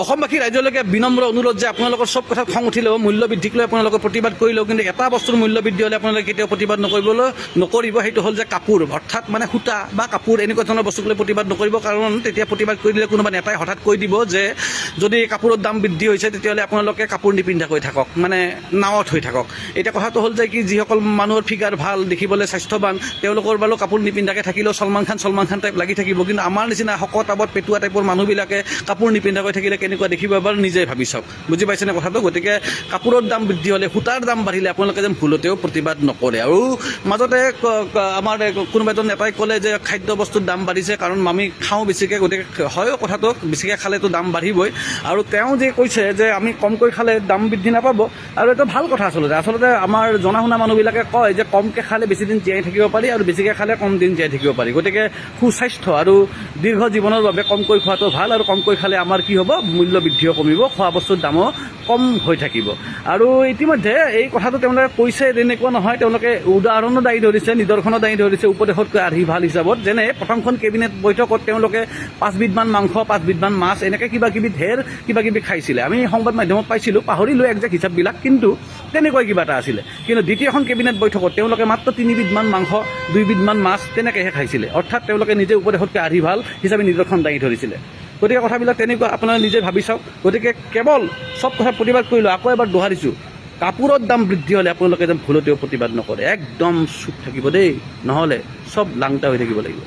অসমবাসী ৰাইজলৈকে বিনম্ৰ অনুৰোধ যে আপোনালোকৰ চব কথাত খং উঠিলেও, মূল্য বৃদ্ধিক লৈ আপোনালোকে প্ৰতিবাদ কৰিলেও, কিন্তু এটা বস্তুৰ মূল্য বৃদ্ধি হ'লে আপোনালোকে কেতিয়াও প্ৰতিবাদ নকৰিব। সেইটো হ'ল যে কাপোৰ, অৰ্থাৎ মানে সূতা বা কাপোৰ, এনেকুৱা ধৰণৰ বস্তুক লৈ প্ৰতিবাদ নকৰিব। কাৰণ তেতিয়া প্ৰতিবাদ কৰি দিলে কোনোবা নেতাই হঠাৎ কৈ দিব যে যদি কাপোৰৰ দাম বৃদ্ধি হৈছে, তেতিয়াহ'লে আপোনালোকে কাপোৰ নিপিন্ধাকৈ থাকক, মানে নাৱত হৈ থাকক। এতিয়া কথাটো হ'ল যে কি, যিসকল মানুহৰ ফিগাৰ ভাল, দেখিবলৈ স্বাস্থ্যৱান, তেওঁলোকৰ বাৰু কাপোৰ নিপিন্ধাকৈ থাকিলেও ছলমান খান ছলমান খান টাইপ লাগি থাকিব। কিন্তু আমাৰ নিচিনা শকত আৱত পেটুৱা টাইপৰ মানুহবিলাকে কাপোৰ নিপিন্ধাকৈ থাকিলে কেনেকুৱা দেখিব, এবাৰ নিজে ভাবি চাওক। বুজি পাইছেনে কথাটো? গতিকে কাপোৰৰ দাম বৃদ্ধি হ'লে, সূতাৰ দাম বাঢ়িলে আপোনালোকে যেন ভুলতেও প্ৰতিবাদ নকৰে। আৰু মাজতে আমাৰ কোনোবা এজন নেতাই ক'লে যে খাদ্য বস্তুৰ দাম বাঢ়িছে কাৰণ আমি খাওঁ বেছিকৈ। গতিকে হয়ো কথাটো, বেছিকৈ খালেতো দাম বাঢ়িবই। আৰু তেওঁ যে কৈছে যে আমি কমকৈ খালে দাম বৃদ্ধি নাপাব, আৰু এইটো ভাল কথা। আচলতে আমাৰ জনা শুনা মানুহবিলাকে কয় যে কমকৈ খালে বেছি দিন জীয়াই থাকিব পাৰি আৰু বেছিকৈ খালে কম দিন জীয়াই থাকিব পাৰি। গতিকে সুস্বাস্থ্য আৰু দীৰ্ঘ জীৱনৰ বাবে কমকৈ খোৱাটো ভাল। আৰু কমকৈ খালে আমাৰ কি হ'ব? মূল্য বৃদ্ধিও কমিব, খোৱা বস্তুৰ দামো কম হৈ থাকিব। আৰু ইতিমধ্যে এই কথাটো তেওঁলোকে কৈছে তেনেকুৱা নহয়, তেওঁলোকে উদাহৰণো দাঙি ধৰিছে, নিদৰ্শনো দাঙি ধৰিছে উপদেশতকৈ আৰ্হি ভাল হিচাপত। যেনে প্ৰথমখন কেবিনেট বৈঠকত তেওঁলোকে 5বিধমান মাংস, 5বিধমান মাছ, এনেকৈ কিবা কিবি ঢেৰ কিবা কিবি খাইছিলে। আমি সংবাদ মাধ্যমত পাইছিলোঁ, পাহৰিলোঁ একজেক্ট হিচাপবিলাক, কিন্তু তেনেকুৱা কিবা এটা আছিলে। কিন্তু দ্বিতীয়খন কেবিনেট বৈঠকত তেওঁলোকে মাত্ৰ 3বিধমান মাংস, 2বিধমান মাছ তেনেকৈহে খাইছিলে। অৰ্থাৎ তেওঁলোকে নিজে উপদেশতকৈ আৰ্হি ভাল হিচাপে নিদৰ্শন দাঙি ধৰিছিলে। গতিকে কথাবিলাক তেনেকুৱা, আপোনালোকে নিজে ভাবি চাওক। গতিকে কেৱল চব কথা প্ৰতিবাদ কৰিলোঁ, আকৌ এবাৰ দোহাৰিছোঁ, কাপোৰৰ দাম বৃদ্ধি হ'লে আপোনালোকে যেন ভুলতেও প্ৰতিবাদ নকৰে। একদম চুপ থাকিব দেই, নহ'লে চব লাংটা হৈ থাকিব লাগিব।